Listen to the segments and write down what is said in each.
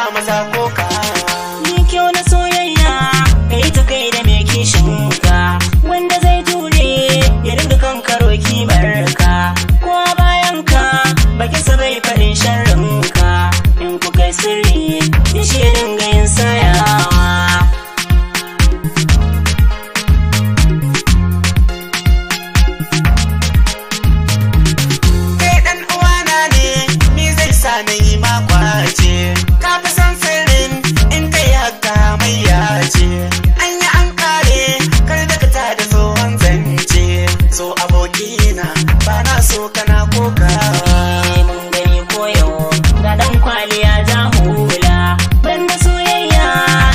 sa maza kokawa. Ni kyau na soyayya, kai ta kai da mai kishinka, wanda zai jure ya dinga kankaro kimarka, ko a bayanka bakinsa bai faɗin sharrinka, in ku kai sirri ya shi ya dinga yin sayawa. Kai dan uwana ne, me zai sa na yi ma kwace? Ka fi san sirrin in kai haka mai yace. An yi an kare, kar da ka tada tsohon zance. Zo abokina, ba na so kana kokawa. Mun gani koyo ga dan kwaliya ja hula, banda soyayya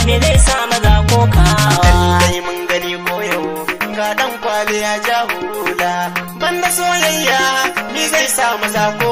me zai sa maza kokawa. Lallai mun gani koyo ga dan kwali ya ja hula. Banda soyayya, me zai sa maza kokawa.